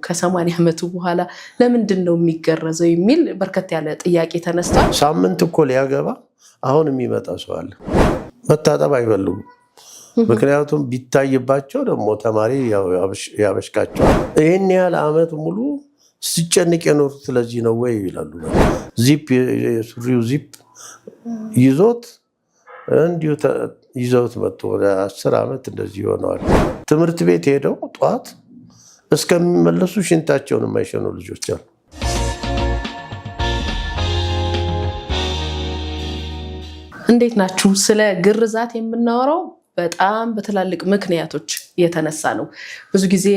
ከ80 ዓመቱ በኋላ ለምንድን ነው የሚገረዘው የሚል በርከት ያለ ጥያቄ ተነስቷል። ሳምንት እኮ ሊያገባ አሁን የሚመጣ ሰው አለ። መታጠብ አይፈልጉም። ምክንያቱም ቢታይባቸው ደግሞ ተማሪ ያበሽቃቸዋል። ይህን ያህል ዓመት ሙሉ ሲጨንቅ የኖሩት ስለዚህ ነው ወይ ይላሉ። ዚፕ የሱሪው ዚፕ ይዞት እንዲሁ ይዘውት መጡ። ወደ 10 ዓመት እንደዚህ ይሆነዋል። ትምህርት ቤት ሄደው ጠዋት እስከሚመለሱ ሽንታቸውን የማይሸኑ ልጆች አሉ። እንዴት ናችሁ? ስለ ግርዛት የምናወራው በጣም በትላልቅ ምክንያቶች የተነሳ ነው። ብዙ ጊዜ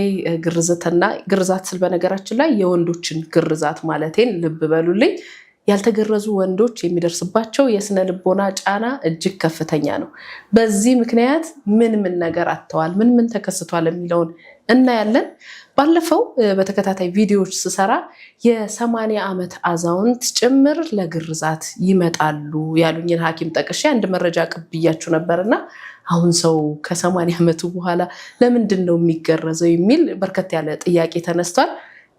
ግርዛትና ግርዛት ስል በነገራችን ላይ የወንዶችን ግርዛት ማለቴን ልብ በሉልኝ። ያልተገረዙ ወንዶች የሚደርስባቸው የስነ ልቦና ጫና እጅግ ከፍተኛ ነው። በዚህ ምክንያት ምን ምን ነገር አጥተዋል፣ ምን ምን ተከስቷል የሚለውን እናያለን። ባለፈው በተከታታይ ቪዲዮዎች ስሰራ የ80 ዓመት አዛውንት ጭምር ለግርዛት ይመጣሉ ያሉኝን ሐኪም ጠቅሼ አንድ መረጃ ቅብያችሁ ነበርና አሁን ሰው ከ80 ዓመቱ በኋላ ለምንድን ነው የሚገረዘው የሚል በርከት ያለ ጥያቄ ተነስቷል።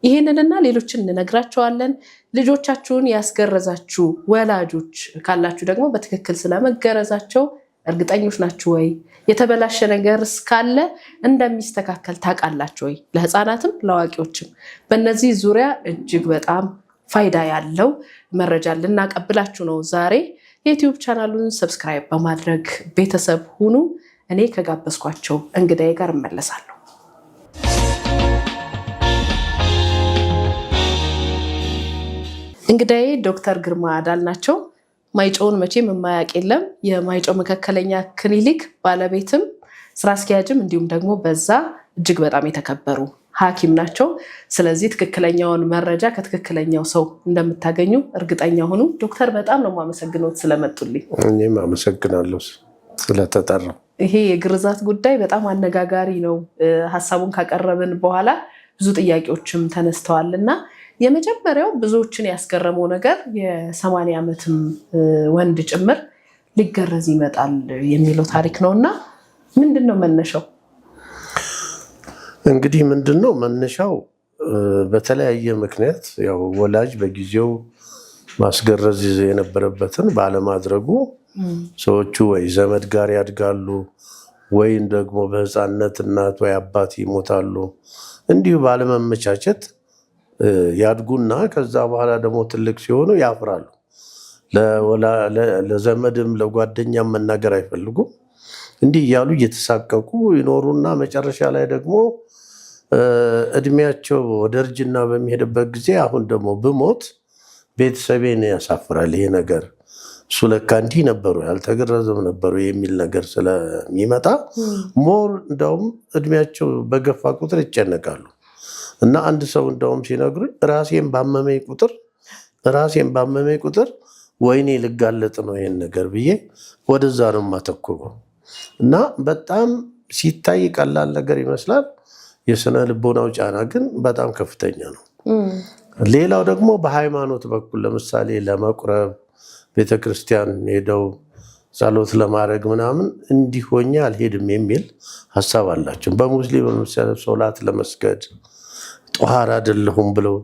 ይህንንና ሌሎችን እንነግራቸዋለን። ልጆቻችሁን ያስገረዛችሁ ወላጆች ካላችሁ ደግሞ በትክክል ስለመገረዛቸው እርግጠኞች ናችሁ ወይ? የተበላሸ ነገር እስካለ እንደሚስተካከል ታውቃላችሁ ወይ? ለህፃናትም ለአዋቂዎችም በእነዚህ ዙሪያ እጅግ በጣም ፋይዳ ያለው መረጃ ልናቀብላችሁ ነው ዛሬ። የዩቲዩብ ቻናሉን subscribe በማድረግ ቤተሰብ ሁኑ። እኔ ከጋበዝኳቸው እንግዳዬ ጋር እመለሳለሁ። እንግዳዬ ዶክተር ግርማ አዳል ናቸው። ማይጨውን መቼም የማያውቅ የለም። የማይጨው መካከለኛ ክሊኒክ ባለቤትም ስራ አስኪያጅም እንዲሁም ደግሞ በዛ እጅግ በጣም የተከበሩ ሐኪም ናቸው። ስለዚህ ትክክለኛውን መረጃ ከትክክለኛው ሰው እንደምታገኙ እርግጠኛ ሁኑ። ዶክተር በጣም ነው የማመሰግነው ስለመጡልኝ። እኔም አመሰግናለሁ ስለተጠራው። ይሄ የግርዛት ጉዳይ በጣም አነጋጋሪ ነው። ሀሳቡን ካቀረብን በኋላ ብዙ ጥያቄዎችም ተነስተዋል እና የመጀመሪያው ብዙዎችን ያስገረመው ነገር የ80 ዓመትም ወንድ ጭምር ሊገረዝ ይመጣል የሚለው ታሪክ ነው እና ምንድን ነው መነሻው? እንግዲህ ምንድን ነው መነሻው? በተለያየ ምክንያት ያው ወላጅ በጊዜው ማስገረዝ የነበረበትን ባለማድረጉ ሰዎቹ ወይ ዘመድ ጋር ያድጋሉ ወይም ደግሞ በሕፃንነት እናት ወይ አባት ይሞታሉ። እንዲሁ ባለመመቻቸት ያድጉና ከዛ በኋላ ደግሞ ትልቅ ሲሆኑ ያፍራሉ። ለዘመድም ለጓደኛም መናገር አይፈልጉም። እንዲህ እያሉ እየተሳቀቁ ይኖሩና መጨረሻ ላይ ደግሞ እድሜያቸው ወደ እርጅና በሚሄድበት ጊዜ አሁን ደግሞ ብሞት ቤተሰቤን ያሳፍራል ይሄ ነገር፣ እሱ ለካ እንዲህ ነበሩ ያልተገረዘም ነበሩ የሚል ነገር ስለሚመጣ more እንደውም እድሜያቸው በገፋ ቁጥር ይጨነቃሉ። እና አንድ ሰው እንደውም ሲነግሩኝ ራሴን ባመመኝ ቁጥር ወይኔ ልጋለጥ ነው ይሄን ነገር ብዬ ወደዛ ነው የማተኩረው። እና በጣም ሲታይ ቀላል ነገር ይመስላል። የስነ ልቦናው ጫና ግን በጣም ከፍተኛ ነው። ሌላው ደግሞ በሃይማኖት በኩል ለምሳሌ ለመቁረብ ቤተክርስቲያን ሄደው ጸሎት ለማድረግ ምናምን እንዲህ ሆኜ አልሄድም የሚል ሀሳብ አላቸው። በሙስሊም ለምሳሌ ሶላት ለመስገድ ጦሃር አይደለሁም ብለው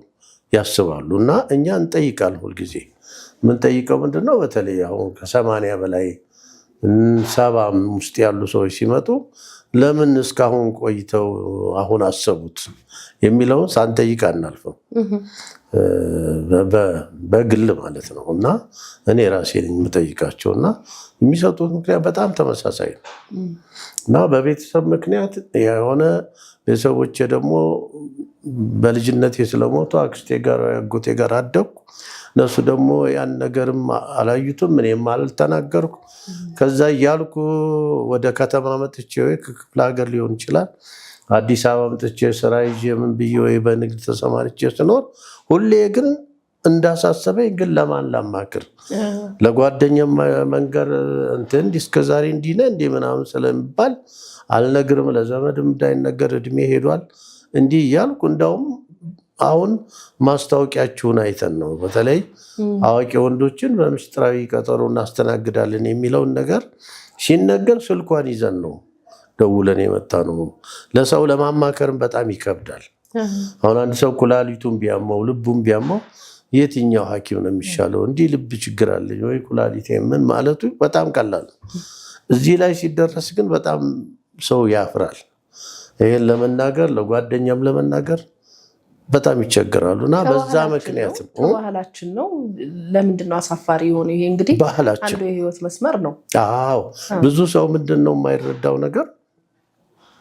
ያስባሉ። እና እኛ እንጠይቃለን ሁልጊዜ የምንጠይቀው ምንድነው፣ በተለይ አሁን ከ80 በላይ 70 ውስጥ ያሉ ሰዎች ሲመጡ ለምን እስካሁን ቆይተው አሁን አሰቡት የሚለውን ሳንጠይቅ አናልፍም። በግል ማለት ነው። እና እኔ ራሴ ነኝ የምጠይቃቸው እና የሚሰጡት ምክንያት በጣም ተመሳሳይ ነው። እና በቤተሰብ ምክንያት የሆነ ቤተሰቦቼ ደግሞ በልጅነቴ ስለሞቱ አክስቴ ጋር አጎቴ ጋር አደግኩ። እነሱ ደግሞ ያን ነገርም አላዩትም፣ እኔም አልተናገርኩ። ከዛ እያልኩ ወደ ከተማ መጥቼ ወይ ከክፍለ ሀገር ሊሆን ይችላል አዲስ አበባ መጥቼ ስራ ይዤ ምን ብዬ ወይ በንግድ ተሰማርቼ ስኖር ሁሌ ግን እንዳሳሰበኝ ግን ለማን ላማክር፣ ለጓደኛ መንገር እንትን እንዲህ እስከዛሬ እንዲህ ነህ እንዲህ ምናምን ስለሚባል አልነግርም፣ ለዘመድም እንዳይነገር እድሜ ሄዷል እንዲህ እያልኩ እንደውም አሁን ማስታወቂያችሁን አይተን ነው በተለይ አዋቂ ወንዶችን በምስጢራዊ ቀጠሮ እናስተናግዳለን የሚለውን ነገር ሲነገር ስልኳን ይዘን ነው ደውለን የመጣ ነው። ለሰው ለማማከርም በጣም ይከብዳል። አሁን አንድ ሰው ኩላሊቱን ቢያመው ልቡን ቢያመው የትኛው ሐኪም ነው የሚሻለው? እንዲህ ልብ ችግር አለኝ ወይ ኩላሊቴ ምን ማለቱ በጣም ቀላል ነው። እዚህ ላይ ሲደረስ ግን በጣም ሰው ያፍራል። ይህን ለመናገር ለጓደኛም ለመናገር በጣም ይቸገራሉ። እና በዛ ምክንያት ነው። ከባህላችን ነው። ለምንድን ነው አሳፋሪ የሆነ? ይሄ እንግዲህ ባህላችን አንዱ የህይወት መስመር ነው። አዎ፣ ብዙ ሰው ምንድን ነው የማይረዳው ነገር፣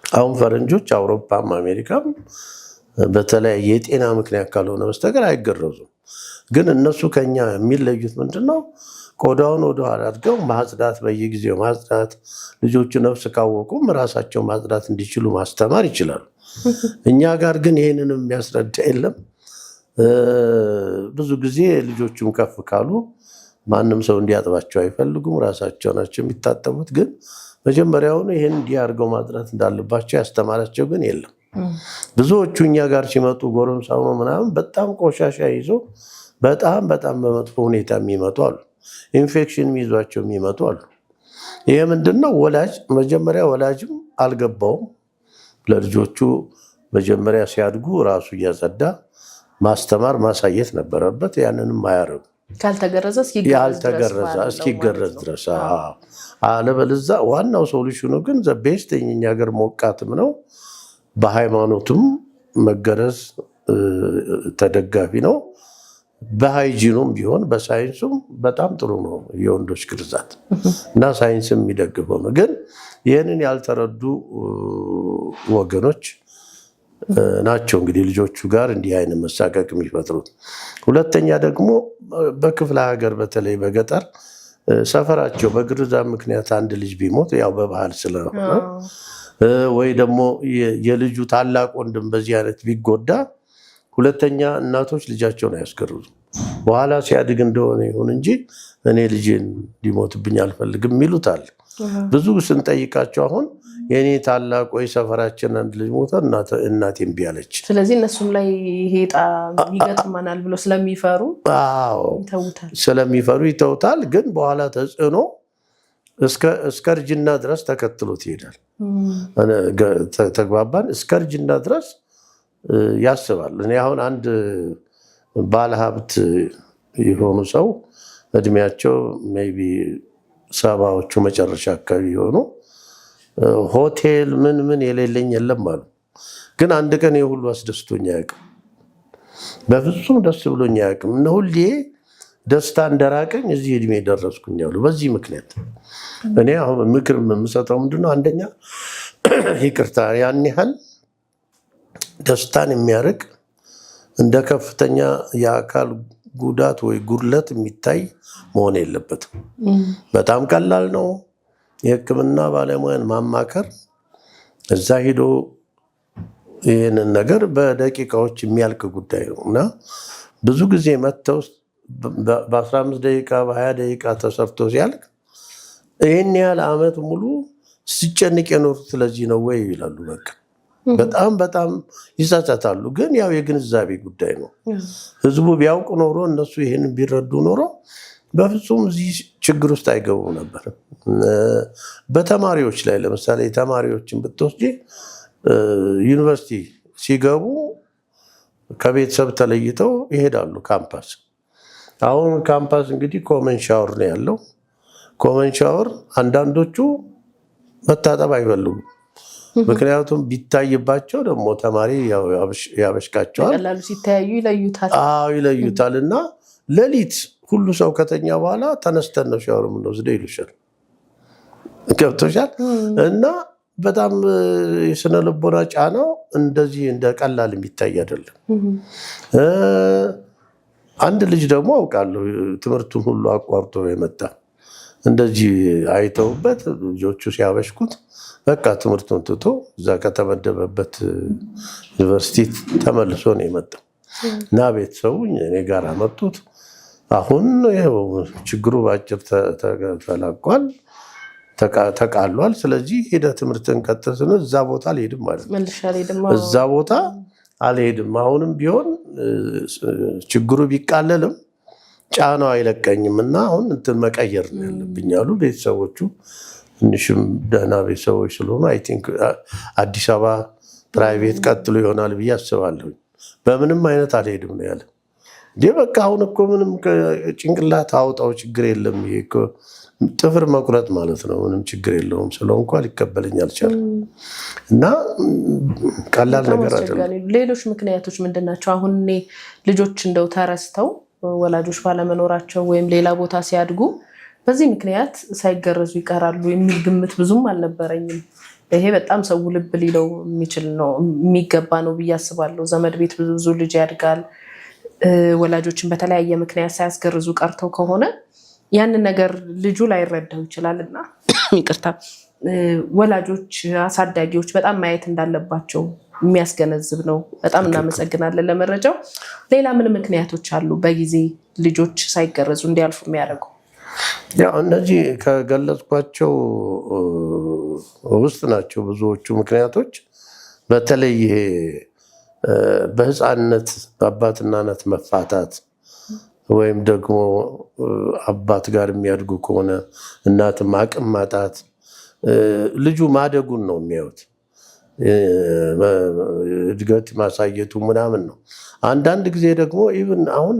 አሁን ፈረንጆች አውሮፓም አሜሪካም በተለያየ የጤና ምክንያት ካልሆነ በስተቀር አይገረዙም። ግን እነሱ ከኛ የሚለዩት ምንድን ነው? ቆዳውን ወደኋላ አድርገው ማጽዳት፣ በየጊዜው ማጽዳት፣ ልጆቹ ነፍስ ካወቁም ራሳቸው ማጽዳት እንዲችሉ ማስተማር ይችላሉ። እኛ ጋር ግን ይህንንም የሚያስረዳ የለም። ብዙ ጊዜ ልጆቹም ከፍ ካሉ ማንም ሰው እንዲያጥባቸው አይፈልጉም። ራሳቸው ናቸው የሚታጠቡት። ግን መጀመሪያውኑ ይህን እንዲህ አድርገው ማጽዳት እንዳለባቸው ያስተማራቸው ግን የለም። ብዙዎቹ እኛ ጋር ሲመጡ ጎረምሳ ሆኖ ምናምን በጣም ቆሻሻ ይዞ በጣም በጣም በመጥፎ ሁኔታ የሚመጡ አሉ። ኢንፌክሽን ይዟቸው የሚመጡ አሉ። ይሄ ምንድን ነው? ወላጅ መጀመሪያ ወላጅም አልገባውም። ለልጆቹ መጀመሪያ ሲያድጉ ራሱ እያጸዳ ማስተማር ማሳየት ነበረበት። ያንንም አያረጉ። ካልተገረዘ እስኪገረዝ ድረስ ያልተገረዘ ባለው እስኪገረዝ ማለት ነው። ድረስ። አዎ። አለበለዛ ዋናው solution ኑ ግን the best እኛ ሀገር ሞቃትም ነው፣ በሃይማኖቱም መገረዝ ተደጋፊ ነው። በ hygiene ኑም ቢሆን በሳይንሱም በጣም ጥሩ ነው የወንዶች ግርዛት እና ሳይንስም የሚደግፈው ነው። ግን ይህንን ያልተረዱ ወገኖች ናቸው እንግዲህ ልጆቹ ጋር እንዲህ አይነት መሳቀቅ የሚፈጥሩት። ሁለተኛ ደግሞ በክፍለ ሀገር በተለይ በገጠር ሰፈራቸው በግርዛት ምክንያት አንድ ልጅ ቢሞት ያው በባህል ስለሆነ ወይ ደግሞ የልጁ ታላቅ ወንድም በዚህ አይነት ቢጎዳ ሁለተኛ እናቶች ልጃቸውን አያስገርዙም። በኋላ ሲያድግ እንደሆነ ይሁን እንጂ እኔ ልጄን ሊሞትብኝ አልፈልግም የሚሉት አለ። ብዙ ስንጠይቃቸው አሁን የእኔ ታላቅ ወይ ሰፈራችን አንድ ልጅ ሞተ፣ እናቴ እምቢ አለች። ስለዚህ እነሱም ላይ ይሄ ዕጣ ይገጥመናል ብሎ ስለሚፈሩ ይተውታል። ስለሚፈሩ ይተውታል። ግን በኋላ ተጽዕኖ እስከ እርጅና ድረስ ተከትሎት ይሄዳል። ተግባባን። እስከ እርጅና ድረስ ያስባል። እኔ አሁን አንድ ባለሀብት የሆኑ ሰው እድሜያቸው maybe 70ዎቹ መጨረሻ አካባቢ የሆኑ ሆቴል ምን ምን የሌለኝ የለም አሉ። ግን አንድ ቀን ይህ ሁሉ አስደስቶኝ አያውቅም። በፍጹም ደስ ብሎኝ አያውቅም። እና ሁሌ ደስታ እንደራቀኝ እዚህ እድሜ ደረስኩኝ አሉ። በዚህ ምክንያት እኔ አሁን ምክር የምሰጠው ምንድነው፣ አንደኛ ይቅርታ፣ ያን ያህል ደስታን የሚያርቅ እንደ ከፍተኛ የአካል ጉዳት ወይ ጉድለት የሚታይ መሆን የለበትም። በጣም ቀላል ነው። የሕክምና ባለሙያን ማማከር፣ እዛ ሂዶ ይህንን ነገር በደቂቃዎች የሚያልቅ ጉዳይ ነው። እና ብዙ ጊዜ መጥተው በ15 ደቂቃ፣ በ20 ደቂቃ ተሰርቶ ሲያልቅ ይህን ያህል ዓመት ሙሉ ሲጨንቅ የኖሩት ስለዚህ ነው ወይ ይላሉ። በቃ በጣም በጣም ይጸጸታሉ። ግን ያው የግንዛቤ ጉዳይ ነው። ህዝቡ ቢያውቅ ኖሮ፣ እነሱ ይህን ቢረዱ ኖሮ በፍጹም እዚህ ችግር ውስጥ አይገቡም ነበር። በተማሪዎች ላይ ለምሳሌ ተማሪዎችን ብትወስጂ ዩኒቨርሲቲ ሲገቡ ከቤተሰብ ተለይተው ይሄዳሉ ካምፓስ። አሁን ካምፓስ እንግዲህ common shower ነው ያለው። Common shower አንዳንዶቹ መታጠብ አይፈልጉም። ምክንያቱም ቢታይባቸው ደግሞ ተማሪ ያበሽቃቸዋል። በቀላሉ ሲተያዩ ይለዩታል። አዎ ይለዩታል። እና ሌሊት ሁሉ ሰው ከተኛ በኋላ ተነስተን ነው ሻወር የምንወስደው ይሉሻል። ገብቶሻል? እና በጣም የስነ ልቦና ጫናው እንደዚህ እንደ ቀላል የሚታይ አይደለም። አንድ ልጅ ደግሞ አውቃለሁ፣ ትምህርቱን ሁሉ አቋርጦ የመጣ፣ እንደዚህ አይተውበት ልጆቹ ሲያበሽኩት በቃ ትምህርቱን ትቶ እዛ ከተመደበበት ዩኒቨርሲቲ ተመልሶ ነው የመጣው እና ቤተሰቡ እኔ ጋር አመጡት። አሁን ይኸው ችግሩ በአጭር ተላቋል፣ ተቃሏል። ስለዚህ ሄደህ ትምህርትን ቀጥል ስንል እዛ ቦታ አልሄድም ማለት ነው። መልሼ አልሄድም። እዛ ቦታ አልሄድም። አሁንም ቢሆን ችግሩ ቢቃለልም ጫናው አይለቀኝም እና አሁን እንትን መቀየር ነው ያለብኝ አሉ። ቤተሰቦቹ ትንሽም ደህና ቤተሰቦች ስለሆኑ I think አዲስ አበባ Private ቀጥሎ ይሆናል ብዬ አስባለሁኝ። በምንም አይነት አልሄድም ነው ያለ። እንዴ በቃ አሁን እኮ ምንም ጭንቅላት አውጣው ችግር የለም፣ ይሄ እኮ ጥፍር መቁረጥ ማለት ነው፣ ምንም ችግር የለውም ስለው እንኳ ሊቀበለኝ አልቻለም። እና ቀላል በጣም ነገር አይደለም። አስቸጋሪ። ሌሎች ምክንያቶች ምንድን ናቸው? አሁን እኔ ልጆች እንደው ተረስተው ወላጆች ባለመኖራቸው ወይም ሌላ ቦታ ሲያድጉ በዚህ ምክንያት ሳይገረዙ ይቀራሉ የሚል ግምት ብዙም አልነበረኝም። ይሄ በጣም ሰው ልብ ሊለው የሚችል ነው፣ የሚገባ ነው ብዬ አስባለሁ። ዘመድ ቤት ብዙ ብዙ ልጅ ያድጋል። ወላጆችን በተለያየ ምክንያት ሳያስገርዙ ቀርተው ከሆነ ያንን ነገር ልጁ ላይረዳው ይችላል እና ይቅርታ፣ ወላጆች አሳዳጊዎች በጣም ማየት እንዳለባቸው የሚያስገነዝብ ነው። በጣም እናመሰግናለን ለመረጃው። ሌላ ምን ምክንያቶች አሉ በጊዜ ልጆች ሳይገረዙ እንዲያልፉ የሚያደርጉ? ያው እነዚህ ከገለጽኳቸው ውስጥ ናቸው ብዙዎቹ ምክንያቶች። በተለይ ይሄ በህፃንነት አባትና እናት መፋታት ወይም ደግሞ አባት ጋር የሚያድጉ ከሆነ እናትም አቅም ማጣት፣ ልጁ ማደጉን ነው የሚያዩት። እድገት ማሳየቱ ምናምን ነው። አንዳንድ ጊዜ ደግሞ even አሁን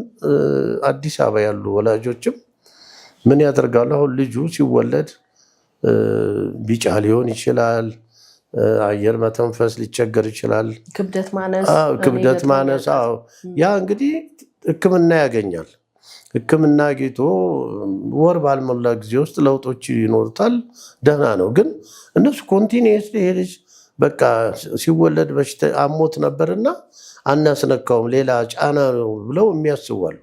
አዲስ አበባ ያሉ ወላጆችም ምን ያደርጋሉ? አሁን ልጁ ሲወለድ ቢጫ ሊሆን ይችላል፣ አየር መተንፈስ ሊቸገር ይችላል። ክብደት ማነስ፣ ክብደት ማነስ። አዎ፣ ያ እንግዲህ ሕክምና ያገኛል። ሕክምና አግኝቶ ወር ባልሞላ ጊዜ ውስጥ ለውጦች ይኖሩታል። ደህና ነው። ግን እነሱ continuously ይሄ ልጅ በቃ ሲወለድ በሽታ አሞት ነበርና አናስነካውም፣ ሌላ ጫና ነው ብለው የሚያስቡ አሉ።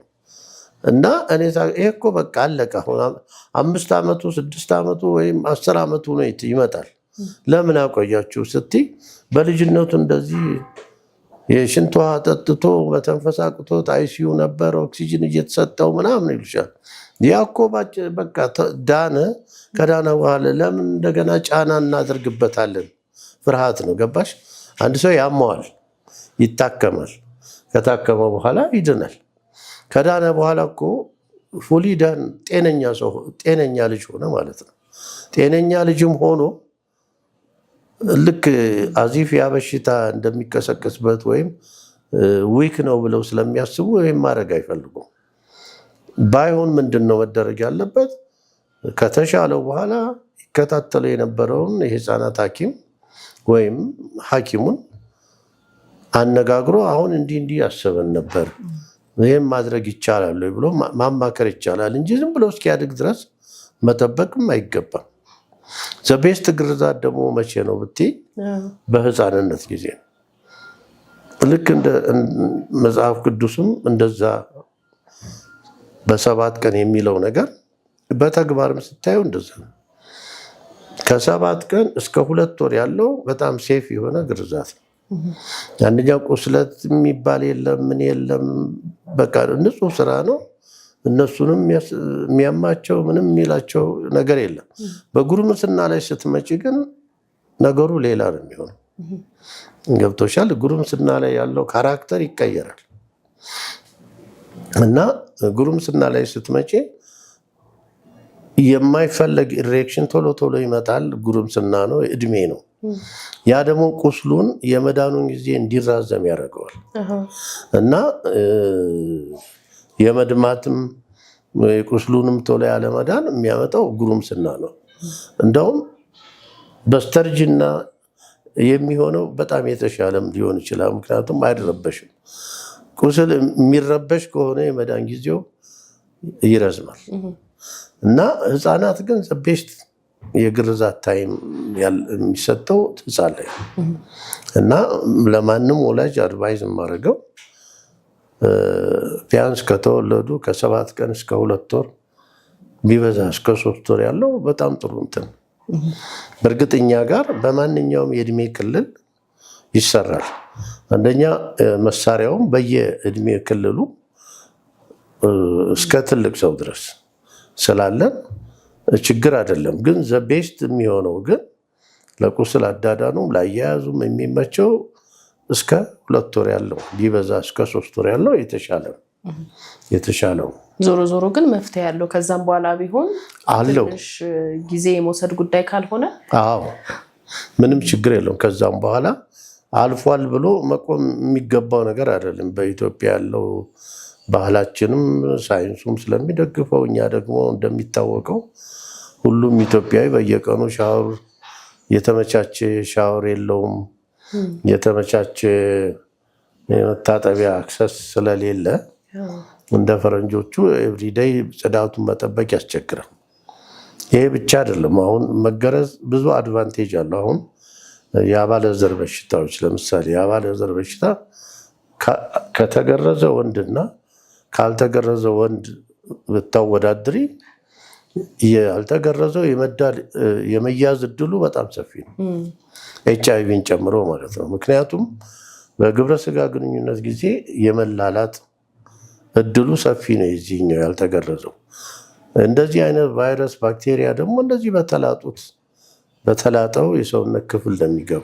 እና እኔ ይሄ እኮ በቃ አለቀ። አሁን 5 ዓመቱ፣ 6 ዓመቱ ወይም 10 ዓመቱ ነው ይመጣል። ለምን አቆያችሁ ስትይ በልጅነቱ እንደዚህ የሽንት ውሃ ጠጥቶ መተንፈስ አቅቶት ICU ነበር፣ ኦክሲጅን እየተሰጠው ምናምን ይሉሻል። ያ እኮ በቃ ዳነ። ከዳነ በኋላ ለምን እንደገና ጫና እናደርግበታለን? ፍርሃት ነው። ገባሽ? አንድ ሰው ያመዋል፣ ይታከማል። ከታከመ በኋላ ይድናል። ከዳነ በኋላ እኮ fully done ጤነኛ ሰው፣ ጤነኛ ልጅ ሆነ ማለት ነው። ጤነኛ ልጅም ሆኖ ልክ as if ያ በሽታ እንደሚቀሰቅስበት ወይም weak ነው ብለው ስለሚያስቡ ወይም ማድረግ አይፈልጉም። ባይሆን ምንድን ነው መደረግ ያለበት? ከተሻለው በኋላ ይከታተለው የነበረውን የህፃናት ሐኪም ወይም ሐኪሙን አነጋግሮ አሁን እንዲህ እንዲህ ያሰበን ነበር፣ ይህም ማድረግ ይቻላል ወይ ብሎ ማማከር ይቻላል እንጂ ዝም ብሎ እስኪያድግ ድረስ መጠበቅም አይገባም። The best ግርዛት ደግሞ መቼ ነው ብትይ በህፃንነት ጊዜ ነው። ልክ እንደ መጽሐፍ ቅዱስም እንደዛ በ7 ቀን የሚለው ነገር በተግባርም ስታየው እንደዛ ነው። ከ7 ቀን እስከ 2 ወር ያለው በጣም safe የሆነ ግርዛት ነው። አንደኛ ቁስለት የሚባል የለም፣ ምን የለም። በቃ ንጹህ ስራ ነው። እነሱንም የሚያማቸው ምንም የሚላቸው ነገር የለም። በጉርምስና ላይ ስትመጪ ግን ነገሩ ሌላ ነው የሚሆነው። ገብቶሻል? ጉርምስና ላይ ያለው character ይቀየራል። እና ጉርምስና ላይ ስትመጪ የማይፈለግ erection ቶሎ ቶሎ ይመጣል። ጉርምስና ነው፣ እድሜ ነው። ያ ደግሞ ቁስሉን የመዳኑን ጊዜ እንዲራዘም ያደርገዋል። እና የመድማትም የቁስሉንም ቶሎ ያለመዳን የሚያመጣው ጉርምስና ነው። እንደውም በስተርጅና የሚሆነው በጣም የተሻለም ሊሆን ይችላል። ምክንያቱም አይረበሽም። ቁስል የሚረበሽ ከሆነ የመዳን ጊዜው ይረዝማል። እና ህፃናት ግን best የግርዛት time የሚሰጠው ህፃን ላይ ነው። እና ለማንም ወላጅ advise የማደርገው ቢያንስ ከተወለዱ ከ7 ቀን እስከ 2 ወር፣ ቢበዛ እስከ 3 ወር ያለው በጣም ጥሩ እንትን። በእርግጥ እኛ ጋር በማንኛውም የእድሜ ክልል ይሰራል። አንደኛ መሳሪያውም በየእድሜ ክልሉ እስከ ትልቅ ሰው ድረስ ስላለን ችግር አይደለም። ግን the best የሚሆነው ግን ለቁስል አዳዳኑም ለአያያዙም የሚመቸው እስከ 2 ወር ያለው፣ ቢበዛ እስከ 3 ወር ያለው የተሻለ ነው የተሻለው። ዞሮ ዞሮ ግን መፍትሄ ያለው ከዛም በኋላ ቢሆን አለው። ትንሽ ጊዜ የመውሰድ ጉዳይ ካልሆነ። አዎ፣ ምንም ችግር የለውም። ከዛም በኋላ አልፏል ብሎ መቆም የሚገባው ነገር አይደለም። በኢትዮጵያ ያለው ባህላችንም ሳይንሱም ስለሚደግፈው፣ እኛ ደግሞ እንደሚታወቀው ሁሉም ኢትዮጵያዊ በየቀኑ ሻወር፣ የተመቻቸ ሻወር የለውም። የተመቻቸ የመታጠቢያ access ስለሌለ እንደ ፈረንጆቹ everyday ጽዳቱን መጠበቅ ያስቸግራል። ይሄ ብቻ አይደለም። አሁን መገረዝ ብዙ advantage አለው። አሁን የአባለዘር በሽታዎች፣ ለምሳሌ የአባለዘር በሽታ ከተገረዘ ወንድና ካልተገረዘ ወንድ ብታወዳድሪ ያልተገረዘው የመያዝ እድሉ በጣም ሰፊ ነው፣ ኤች አይቪን ጨምሮ ማለት ነው። ምክንያቱም በግብረ ስጋ ግንኙነት ጊዜ የመላላጥ እድሉ ሰፊ ነው የዚህኛው ያልተገረዘው። እንደዚህ አይነት ቫይረስ፣ ባክቴሪያ ደግሞ እንደዚህ በተላጠው የሰውነት ክፍል ነው የሚገቡ።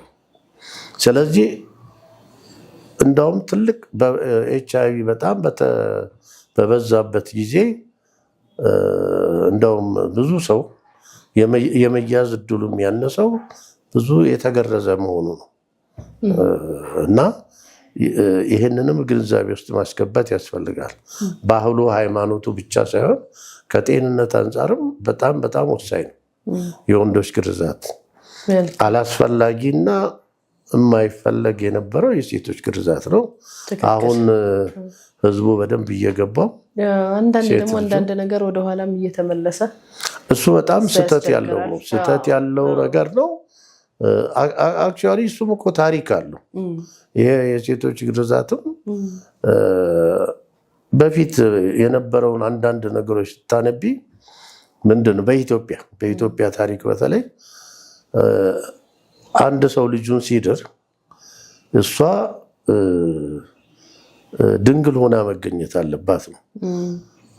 ስለዚህ እንዳውም ትልቅ ኤች አይቪ በጣም በበዛበት ጊዜ እንደውም ብዙ ሰው የመያዝ እድሉ ያነሰው ብዙ የተገረዘ መሆኑ ነው። እና ይህንንም ግንዛቤ ውስጥ ማስገባት ያስፈልጋል። ባህሉ፣ ሃይማኖቱ ብቻ ሳይሆን ከጤንነት አንጻርም በጣም በጣም ወሳኝ ነው። የወንዶች ግርዛት አላስፈላጊና የማይፈለግ የነበረው የሴቶች ግርዛት ነው። አሁን ህዝቡ በደንብ እየገባው አንዳንድ ደግሞ አንዳንድ ነገር ወደኋላም እየተመለሰ እሱ በጣም ስህተት ያለው ነው። ስህተት ያለው ነገር ነው። Actually እሱም እኮ ታሪክ አለው። ይሄ የሴቶች ግርዛትም በፊት የነበረውን አንዳንድ ነገሮች ስታነቢ ምንድን ነው፣ በኢትዮጵያ ታሪክ በተለይ አንድ ሰው ልጁን ሲድር እሷ ድንግል ሆና መገኘት አለባት ነው።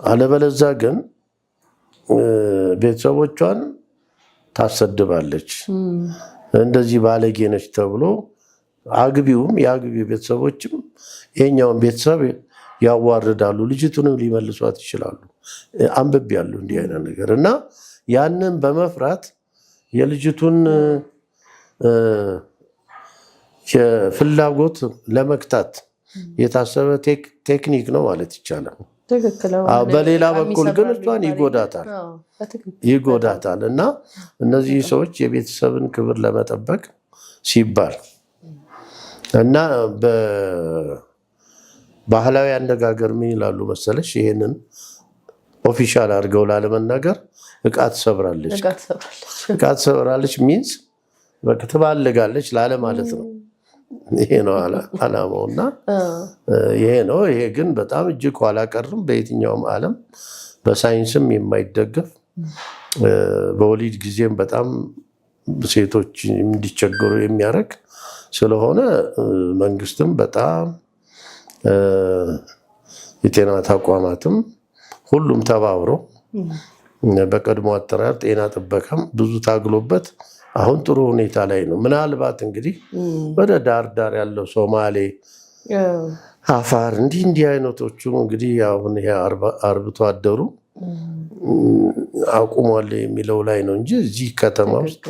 አለበለዛ ግን ቤተሰቦቿን ታሰድባለች፣ እንደዚህ ባለጌ ነች ተብሎ አግቢውም የአግቢው ቤተሰቦችም ይሄኛውን ቤተሰብ ያዋርዳሉ፣ ልጅቱንም ሊመልሷት ይችላሉ። አንብቤያለሁ እንዲህ አይነት ነገር። እና ያንን በመፍራት የልጅቱን ፍላጎት ለመግታት የታሰበ ቴክኒክ ነው ማለት ይቻላል። በሌላ በኩል ግን እሷን ይጎዳታል ይጎዳታል። እና እነዚህ ሰዎች የቤተሰብን ክብር ለመጠበቅ ሲባል እና በባህላዊ አነጋገር ምን ይላሉ መሰለሽ? ይሄንን official አድርገው ላለመናገር እቃ ትሰብራለች፣ እቃ ትሰብራለች means በቃ ትባልጋለች ላለ ማለት ነው። ይሄ ነው አላማው እና ይሄ ነው። ይሄ ግን በጣም እጅግ ኋላ ቀርም፣ በየትኛውም ዓለም በሳይንስም የማይደገፍ፣ በወሊድ ጊዜም በጣም ሴቶች እንዲቸገሩ የሚያደርግ ስለሆነ መንግስትም በጣም የጤና ተቋማትም ሁሉም ተባብሮ፣ በቀድሞ አጠራር ጤና ጥበቃም ብዙ ታግሎበት አሁን ጥሩ ሁኔታ ላይ ነው። ምናልባት እንግዲህ ወደ ዳር ዳር ያለው ሶማሌ፣ አፋር እንዲህ እንዲህ አይነቶቹ እንግዲህ አሁን ይሄ አርብቶ አደሩ አቁሟል የሚለው ላይ ነው እንጂ እዚህ ከተማ ውስጥ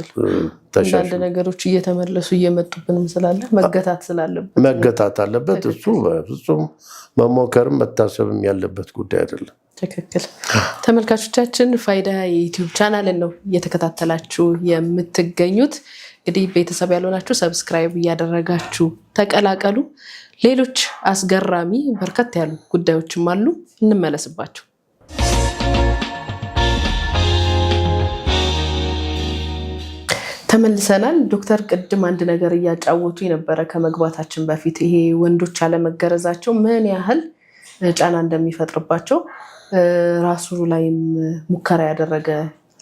አንዳንድ ነገሮች እየተመለሱ እየመጡብንም ስላለ መገታት ስላለበት መገታት አለበት። እሱ በፍጹም መሞከርም መታሰብም ያለበት ጉዳይ አይደለም። ትክክል። ተመልካቾቻችን፣ ፋይዳ የዩቲዩብ ቻናልን ነው እየተከታተላችሁ የምትገኙት። እንግዲህ ቤተሰብ ያልሆናችሁ subscribe እያደረጋችሁ ተቀላቀሉ። ሌሎች አስገራሚ በርከት ያሉ ጉዳዮችም አሉ፣ እንመለስባቸው። ተመልሰናል። ዶክተር፣ ቅድም አንድ ነገር እያጫወቱ የነበረ ከመግባታችን በፊት፣ ይሄ ወንዶች አለመገረዛቸው ምን ያህል ጫና እንደሚፈጥርባቸው፣ ራሱ ላይም ሙከራ ያደረገ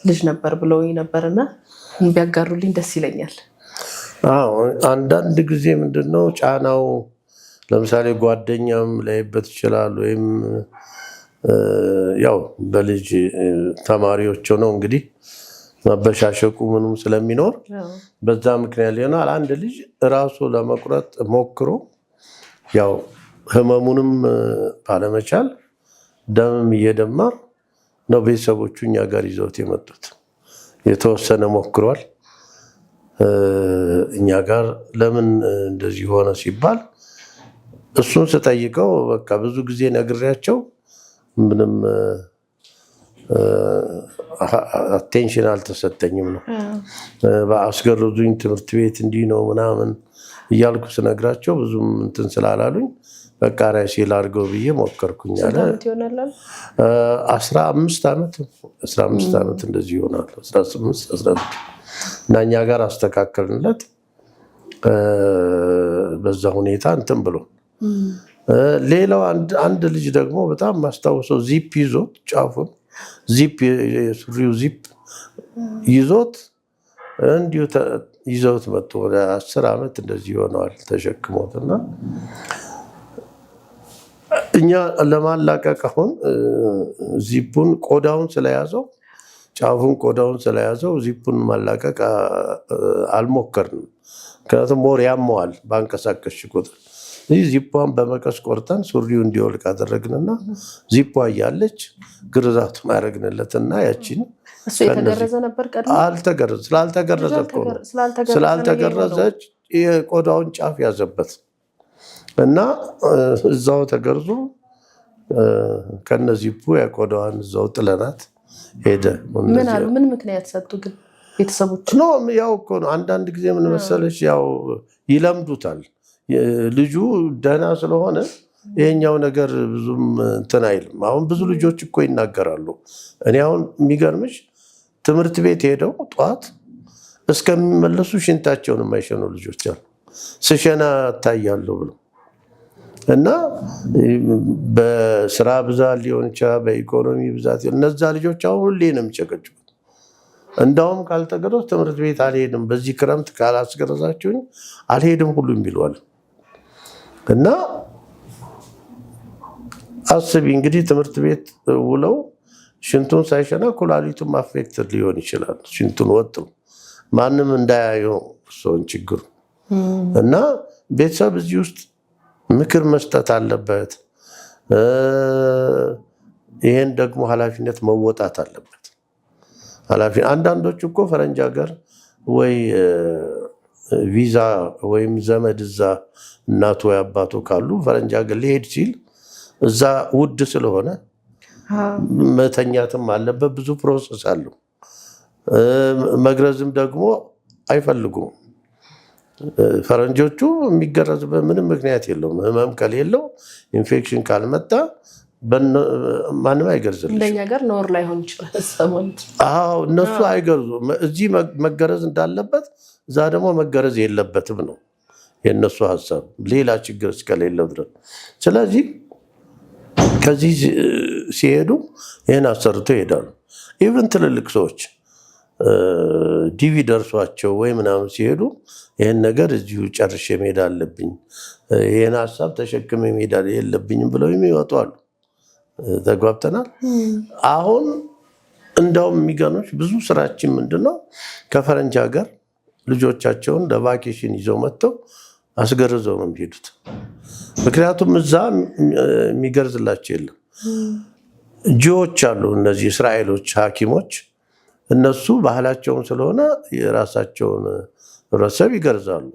ልጅ ነበር ብለው ነበር እና ቢያጋሩልኝ ደስ ይለኛል። አዎ፣ አንዳንድ ጊዜ ምንድነው ጫናው፣ ለምሳሌ ጓደኛም ላይበት ይችላል፣ ወይም ያው በልጅ ተማሪዎች ሆነው እንግዲህ መበሻሸቁ ምኑም ስለሚኖር በዛ ምክንያት ሊሆናል። አንድ ልጅ ራሱ ለመቁረጥ ሞክሮ ያው ህመሙንም ባለመቻል ደምም እየደማ ነው ቤተሰቦቹ እኛ ጋር ይዘውት የመጡት። የተወሰነ ሞክሯል። እኛ ጋር ለምን እንደዚህ ሆነ ሲባል እሱን ስጠይቀው በቃ ብዙ ጊዜ ነግሬያቸው ምንም attention አልተሰጠኝም ነው። በአስገረዙኝ ትምህርት ቤት እንዲህ ነው ምናምን እያልኩ ስነግራቸው ብዙም እንትን ስላላሉኝ በቃ ራሴ ላድርገው ብዬ ሞከርኩኝ ስንት አለ። ዓመት ይሆናል አሉ? 15 ዓመት፣ 15 ዓመት እንደዚህ ይሆናል። 18፣ 16 እና እኛ ጋር አስተካከልንለት። በዛ ሁኔታ እንትን ብሎ ሌላው አንድ ልጅ ደግሞ በጣም ማስታውሰው ዚፕ ይዞት፣ ጫፉን ዚፕ፣ የሱሪው ዚፕ ይዞት እንዲሁ ይዘውት መጡ። ወደ 10 ዓመት እንደዚህ ይሆነዋል ተሸክሞት። እና እኛ ለማላቀቅ አሁን ዚፑን ቆዳውን ስለያዘው፣ ጫፉን ቆዳውን ስለያዘው ዚፑን ማላቀቅ አልሞከርንም። ምክንያቱም more ያመዋል ባንቀሳቀስሽ ቁጥር። ይህ ዚፑን በመቀስ ቆርጠን ሱሪው እንዲወልቅ አደረግንና ዚፑ እያለች ግርዛቱን አደረግንለትና ያቺን እሱ የተገረዘ ነበር ቀድሞ? አልተገረዘ። ስላልተገረዘ እኮ ነው። ስላልተገረዘ ነው። ስላልተገረዘ የቆዳውን ጫፍ ያዘበት እና እዛው ተገርዞ ከነዚፑ የቆዳዋን እዛው ጥለናት ሄደ። ምን አሉ? ምን ምክንያት ሰጡ ግን ቤተሰቦች? No፣ ያው እኮ ነው። አንዳንድ ጊዜ ምን መሰለሽ፣ ያው ይለምዱታል። ልጁ ደህና ስለሆነ ይሄኛው ነገር ብዙም እንትን አይልም። አሁን ብዙ ልጆች እኮ ይናገራሉ። እኔ አሁን የሚገርምሽ ትምህርት ቤት ሄደው ጠዋት እስከሚመለሱ ሽንታቸውን የማይሸኑ ልጆች አሉ። ስሸና እታያለሁ ብሎ። እና በስራ ብዛት ሊሆን ይችላል፣ በኢኮኖሚ ብዛት። እነዛ ልጆች አሁን ሁሌ ነው የሚጨቀጭቁት። እንዳውም ካልተገረዝ ትምህርት ቤት አልሄድም፣ በዚህ ክረምት ካላስገረዛችሁኝ አልሄድም ሁሉ የሚሉ አሉ። እና አስቢ እንግዲህ ትምህርት ቤት ውለው ሽንቱን ሳይሸና ኩላሊቱም affected ሊሆን ይችላል። ሽንቱን ወጥሮ ማንም እንዳያየው ሰውን ችግሩ። እና ቤተሰብ እዚህ ውስጥ ምክር መስጠት አለበት። ይሄን ደግሞ ኃላፊነት መወጣት አለበት። ኃላፊ አንዳንዶቹ እኮ ፈረንጅ ሀገር ወይ ቪዛ ወይም ዘመድ እዛ እናቱ ወይ አባቱ ካሉ ፈረንጅ ሀገር ሊሄድ ሲል እዛ ውድ ስለሆነ መተኛትም አለበት። ብዙ process አለው። መግረዝም ደግሞ አይፈልጉም። ፈረንጆቹ የሚገረዝበት ምንም ምክንያት የለውም። ህመም ከሌለው፣ ኢንፌክሽን ካልመጣ ማንም አይገርዝልሽም። እንደኛ ጋር ነውር ላይሆን ይችላል እዛ ማለት ነው። አዎ፣ እነሱ አይገርዙም። እዚህ መገረዝ እንዳለበት እዛ ደግሞ መገረዝ የለበትም ነው የእነሱ ሀሳብ፣ ሌላ ችግር እስከሌለው ድረስ። ስለዚህ ከዚህ ሲሄዱ ይህን አሰርተው ይሄዳሉ። Even ትልልቅ ሰዎች DV ደርሷቸው ወይ ምናምን ሲሄዱ ይህን ነገር እዚሁ ጨርሼ መሄድ አለብኝ፣ ይህን ሀሳብ ተሸክሜ መሄድ የለብኝም ብለው የሚወጡ አሉ። ተግባብተናል። አሁን እንደውም የሚገርምሽ ብዙ ስራችን ምንድን ነው? ከፈረንጅ ሀገር ልጆቻቸውን ለ vacation ይዘው መጥተው አስገርዘው ነው የሚሄዱት። ምክንያቱም እዛ የሚገርዝላቸው የለም። Jew ዎች አሉ፣ እነዚህ እስራኤሎች ሐኪሞች፣ እነሱ ባህላቸውን ስለሆነ የራሳቸውን ህብረተሰብ ይገርዛሉ።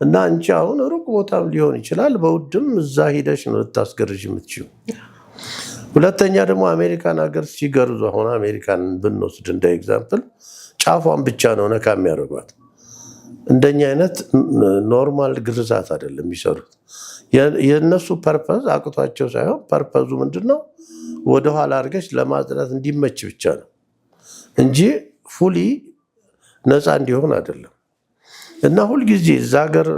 እና አንቺ አሁን ሩቅ ቦታም ሊሆን ይችላል፣ በውድም እዛ ሂደሽ ነው ልታስገርዥ የምትችይው። ሁለተኛ ደግሞ አሜሪካን ሀገር ሲገርዙ፣ አሁን አሜሪካን ብንወስድ እንደ example፣ ጫፏን ብቻ ነው ነካ የሚያደርጓት። እንደኛ አይነት normal ግርዛት አይደለም የሚሰሩት። የእነሱ purpose አቅቷቸው ሳይሆን purpose ኡ ምንድን ነው? ወደኋላ አድርገሽ ለማጽዳት እንዲመች ብቻ ነው እንጂ fully ነፃ እንዲሆን አይደለም። እና ሁልጊዜ እዛ ሀገር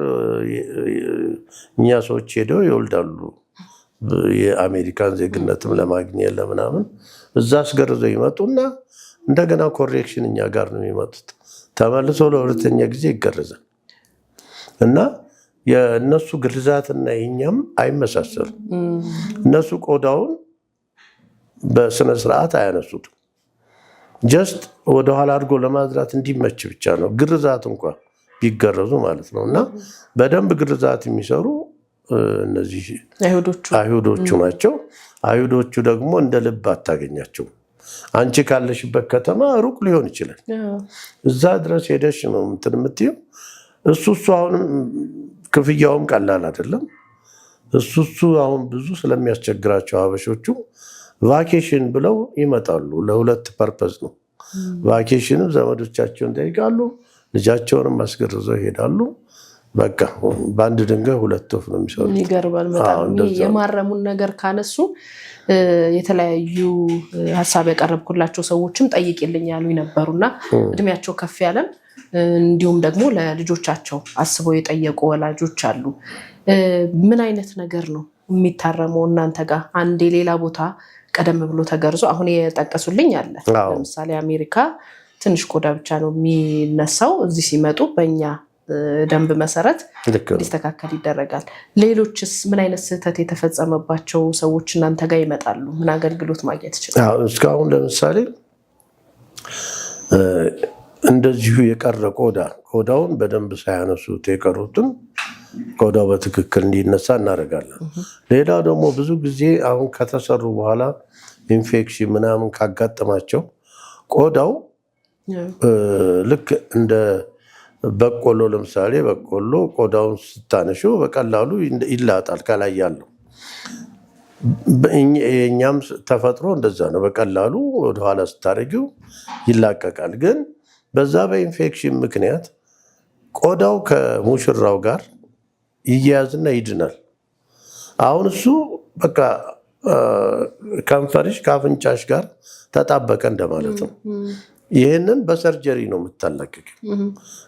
እኛ ሰዎች ሄደው ይወልዳሉ። የአሜሪካን ዜግነትም ለማግኘት ለምናምን እዛ አስገርዘው ይመጡና እንደገና correction እኛ ጋር ነው የሚመጡት። ተመልሶ ለሁለተኛ ጊዜ ይገረዛል። እና የእነሱ ግርዛትና የኛም አይመሳሰሉም። እነሱ ቆዳውን በስነ ስርዓት አያነሱትም። Just ወደኋላ አድርጎ ለማዝራት እንዲመች ብቻ ነው ግርዛት እንኳ ቢገረዙ ማለት ነው። እና በደንብ ግርዛት የሚሰሩ እነዚህ አይሁዶቹ አይሁዶቹ ናቸው። አይሁዶቹ ደግሞ እንደ ልብ አታገኛቸውም። አንቺ ካለሽበት ከተማ ሩቅ ሊሆን ይችላል። እዛ ድረስ ሄደሽ ነው እንትን የምትይው። እሱ አሁንም ክፍያውም ቀላል አይደለም። እሱ አሁን ብዙ ስለሚያስቸግራቸው ሀበሾቹ vacation ብለው ይመጣሉ። ለሁለት purpose ነው። Vacation ም ዘመዶቻቸውን ይጠይቃሉ፣ ልጃቸውንም አስገርዘው ይሄዳሉ። በቃ በአንድ ድንጋይ ሁለት ወፍ ነው የሚሰሩት። ይገርማል በጣም። የማረሙን ነገር ካነሱ የተለያዩ ሀሳብ ያቀረብኩላቸው ሰዎችም ጠይቂልኝ ያሉኝ ነበሩና እድሜያቸው ከፍ ያለም እንዲሁም ደግሞ ለልጆቻቸው አስበው የጠየቁ ወላጆች አሉ። ምን አይነት ነገር ነው የሚታረመው እናንተ ጋር? አንዴ ሌላ ቦታ ቀደም ብሎ ተገርዞ አሁን የጠቀሱልኝ አለ። ለምሳሌ አሜሪካ ትንሽ ቆዳ ብቻ ነው የሚነሳው። እዚህ ሲመጡ በእኛ ደንብ መሰረት እንዲስተካከል ይደረጋል። ሌሎችስ ምን አይነት ስህተት የተፈጸመባቸው ሰዎች እናንተ ጋር ይመጣሉ? ምን አገልግሎት ማግኘት ይችላል? እስካሁን ለምሳሌ እንደዚሁ የቀረ ቆዳውን በደንብ ሳያነሱት የቀሩትን ቆዳው በትክክል እንዲነሳ እናደርጋለን። ሌላው ደግሞ ብዙ ጊዜ አሁን ከተሰሩ በኋላ ኢንፌክሽን ምናምን ካጋጠማቸው ቆዳው ልክ እንደ በቆሎ፣ ለምሳሌ በቆሎ ቆዳውን ስታነሺው በቀላሉ ይላጣል ከላይ ያለው። የእኛም ተፈጥሮ እንደዛ ነው። በቀላሉ ወደኋላ ስታደርጊው ይላቀቃል። ግን በዛ በኢንፌክሽን ምክንያት ቆዳው ከሙሽራው ጋር ይያያዝና ይድናል። አሁን እሱ በቃ ከንፈርሽ ከአፍንጫሽ ጋር ተጣበቀ እንደማለት ነው። ይህንን በ surgery ነው የምታላቅቂው።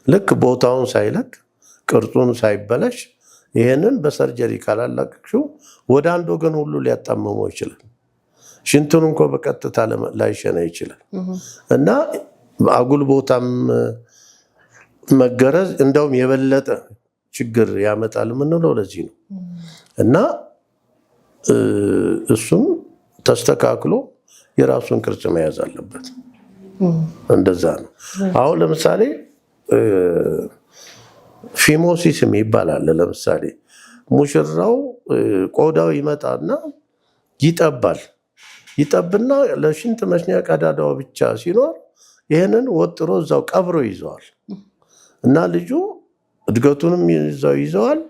ልክ ቦታውን ሳይለቅ፣ ቅርጹን ሳይበላሽ ይህንን በ surgery ካላላቀቅሽው ወደ አንድ ወገን ሁሉ ሊያጣመመው ይችላል። ሽንቱን እንኳ በቀጥታ ላይሸና ይችላል። እና አጉል ቦታም መገረዝ እንደውም የበለጠ ችግር ያመጣል የምንለው ለዚህ ነው። እና እሱም ተስተካክሎ የራሱን ቅርጽ መያዝ አለበት። እንደዛ ነው። አሁን ለምሳሌ phimosis የሚባል አለ። ለምሳሌ ሙሽራው ቆዳው ይመጣና ይጠባል። ይጠብና ለሽንት መሽኛ ቀዳዳው ብቻ ሲኖር ይህንን ወጥሮ እዛው ቀብሮ ይዘዋል እና ልጁ እድገቱንም ይዘው ይዘዋል።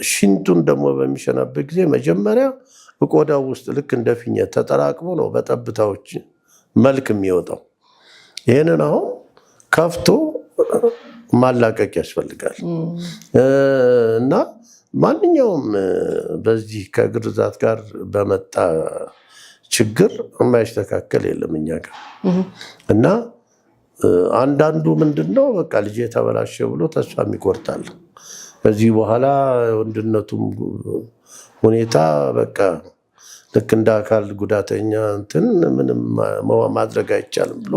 ሽንቱን ደግሞ በሚሸናበት ጊዜ መጀመሪያ ቆዳው ውስጥ ልክ እንደ ፊኛ ተጠራቅሞ ነው በጠብታዎች መልክ የሚወጣው። ይህንን አሁን ከፍቶ ማላቀቅ ያስፈልጋል። እና ማንኛውም በዚህ ከግርዛት ጋር በመጣ ችግር የማይስተካከል የለም እኛ ጋር። እና አንዳንዱ ምንድነው በቃ ልጄ የተበላሸ ብሎ ተስፋ የሚቆርጣል። ከዚህ በኋላ ወንድነቱም ሁኔታ በቃ ልክ እንደ አካል ጉዳተኛ እንትን ምንም ማድረግ አይቻልም ብሎ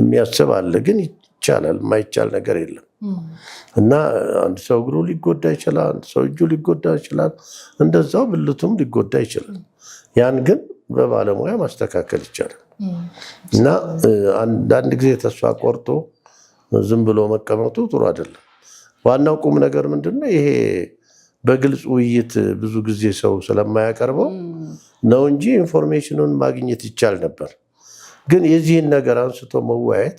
የሚያስብ አለ። ግን ይቻላል፣ የማይቻል ነገር የለም። እና አንድ ሰው እግሩ ሊጎዳ ይችላል፣ አንድ ሰው እጁ ሊጎዳ ይችላል፣ እንደዛው ብልቱም ሊጎዳ ይችላል። ያን ግን በባለሙያ ማስተካከል ይቻላል። እና አንዳንድ ጊዜ ተስፋ ቆርጦ ዝም ብሎ መቀመጡ ጥሩ አይደለም። ዋናው ቁም ነገር ምንድነው? ይሄ በግልጽ ውይይት ብዙ ጊዜ ሰው ስለማያቀርበው ነው እንጂ information ኑን ማግኘት ይቻል ነበር። ግን የዚህን ነገር አንስቶ መወያየት፣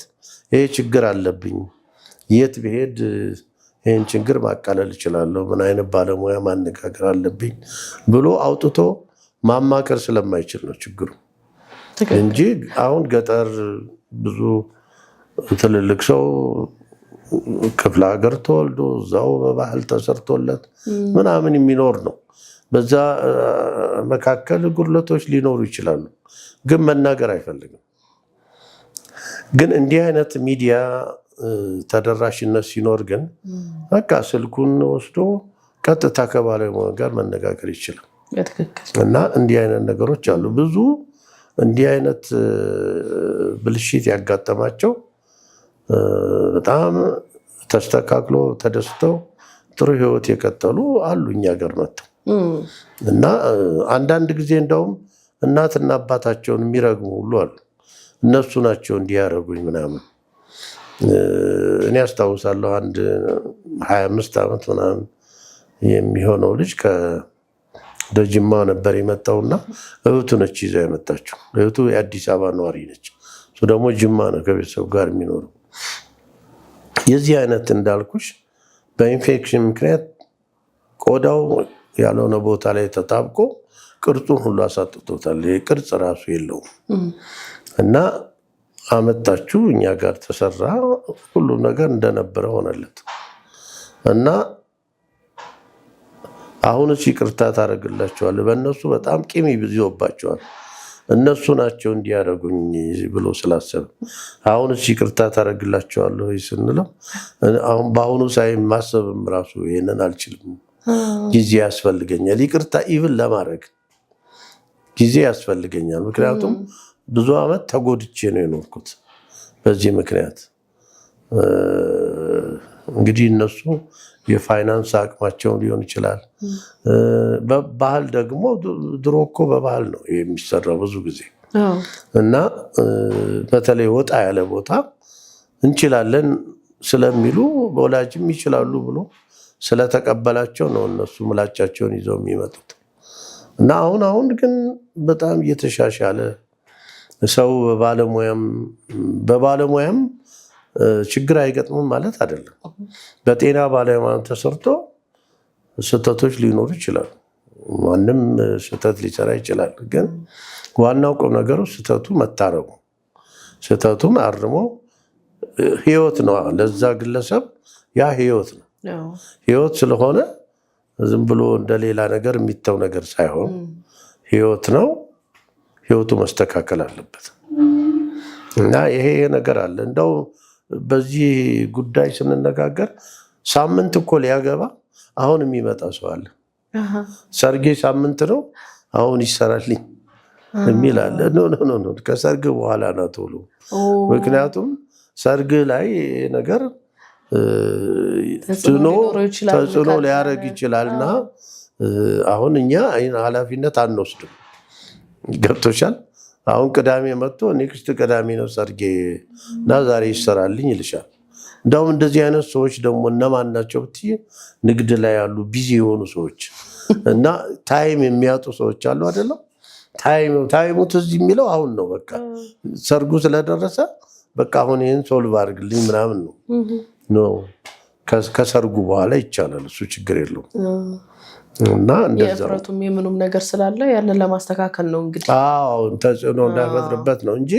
ይሄ ችግር አለብኝ፣ የት ብሄድ ይህን ችግር ማቃለል እችላለሁ፣ ምን አይነት ባለሙያ ማነጋገር አለብኝ ብሎ አውጥቶ ማማከር ስለማይችል ነው ችግሩ እንጂ አሁን ገጠር ብዙ ትልልቅ ሰው ክፍለ ሀገር ተወልዶ እዛው በባህል ተሰርቶለት ምናምን የሚኖር ነው። በዛ መካከል ጉድለቶች ሊኖሩ ይችላሉ፣ ግን መናገር አይፈልግም። ግን እንዲህ አይነት ሚዲያ ተደራሽነት ሲኖር ግን በቃ ስልኩን ወስዶ ቀጥታ ከባለሙያ ጋር መነጋገር ይችላል። እና እንዲህ አይነት ነገሮች አሉ። ብዙ እንዲህ አይነት ብልሽት ያጋጠማቸው በጣም ተስተካክሎ ተደስተው ጥሩ ህይወት የቀጠሉ አሉ እኛ ጋር መጥተው። እና አንዳንድ ጊዜ እንደውም እናትና አባታቸውን የሚረግሙ ሁሉ አሉ። እነሱ ናቸው እንዲህ ያደረጉኝ ምናምን። እኔ አስታውሳለሁ አንድ 25 ዓመት ምናምን የሚሆነው ልጅ ወደ ጅማ ነበር የመጣውና እህቱ ነች ይዛ የመጣችው። እህቱ የአዲስ አበባ ነዋሪ ነች። እሱ ደግሞ ጅማ ነው ከቤተሰቡ ጋር የሚኖረው። የዚህ አይነት እንዳልኩሽ በኢንፌክሽን ምክንያት ቆዳው ያልሆነ ቦታ ላይ ተጣብቆ ቅርጹን ሁሉ አሳጥቶታል። ቅርጽ ራሱ የለውም እና አመጣችሁ እኛ ጋር ተሰራ፣ ሁሉም ነገር እንደነበረ ሆነለት እና አሁንስ ይቅርታ ታደርግላቸዋለህ። በእነሱ በጣም ቂም ይዞባቸዋል። እነሱ ናቸው እንዲያደርጉኝ ብሎ ስላሰበ አሁንስ ይቅርታ ታደርግላቸዋለህ ወይ ስንለው አሁን በአሁኑ ሳይ ማሰብም ራሱ ይሄንን አልችልም፣ ጊዜ ያስፈልገኛል። ይቅርታ even ለማድረግ ጊዜ ያስፈልገኛል። ምክንያቱም ብዙ ዓመት ተጎድቼ ነው የኖርኩት። በዚህ ምክንያት እንግዲህ እነሱ የፋይናንስ አቅማቸውን ሊሆን ይችላል። በባህል ደግሞ ድሮ እኮ በባህል ነው የሚሰራው ብዙ ጊዜ እና በተለይ ወጣ ያለ ቦታ እንችላለን ስለሚሉ ወላጅም ይችላሉ ብሎ ስለተቀበላቸው ነው እነሱ ምላጫቸውን ይዘው የሚመጡት። እና አሁን አሁን ግን በጣም እየተሻሻለ ሰው በባለሙያም ችግር አይገጥምም ማለት አይደለም። በጤና ባለሙያ ተሰርቶ ስህተቶች ሊኖሩ ይችላሉ። ማንም ስህተት ሊሰራ ይችላል። ግን ዋናው ቁም ነገሩ ስህተቱ መታረሙ፣ ስህተቱን አርሞ ህይወት ነው ለዛ ግለሰብ ያ ህይወት ነው። ህይወት ስለሆነ ዝም ብሎ እንደሌላ ነገር የሚተው ነገር ሳይሆን ህይወት ነው። ህይወቱ መስተካከል አለበት እና ይሄ ነገር አለ። እንደው በዚህ ጉዳይ ስንነጋገር ሳምንት እኮ ሊያገባ አሁን የሚመጣ ሰው አለ። ሰርጌ ሳምንት ነው አሁን ይሰራልኝ የሚል አለ። No no no፣ ከሰርግ በኋላ ነው ቶሎ። ምክንያቱም ሰርግ ላይ ነገር ተጽዕኖ ሊያደርግ ይችላል እና አሁን እኛ ኃላፊነት አንወስድም። ገብቶሻል? አሁን ቅዳሜ መጥቶ next ቅዳሜ ነው ሰርጌ እና ዛሬ ይሰራልኝ ይልሻል። እንደውም እንደዚህ አይነት ሰዎች ደግሞ እነማን ናቸው ብትይ ንግድ ላይ ያሉ busy የሆኑ ሰዎች እና time የሚያጡ ሰዎች አሉ አይደለም። Time ኡ ትዝ የሚለው አሁን ነው። በቃ ሰርጉ ስለደረሰ በቃ አሁን ይህን solve አድርግልኝ ምናምን ነው። No፣ ከሰርጉ በኋላ ይቻላል፣ እሱ ችግር የለውም። እና እንደዛ የእፍረቱም የምኑም ነገር ስላለ ያንን ለማስተካከል ነው እንግዲህ። አዎ፣ ተጽዕኖ እንዳይፈጥርበት ነው እንጂ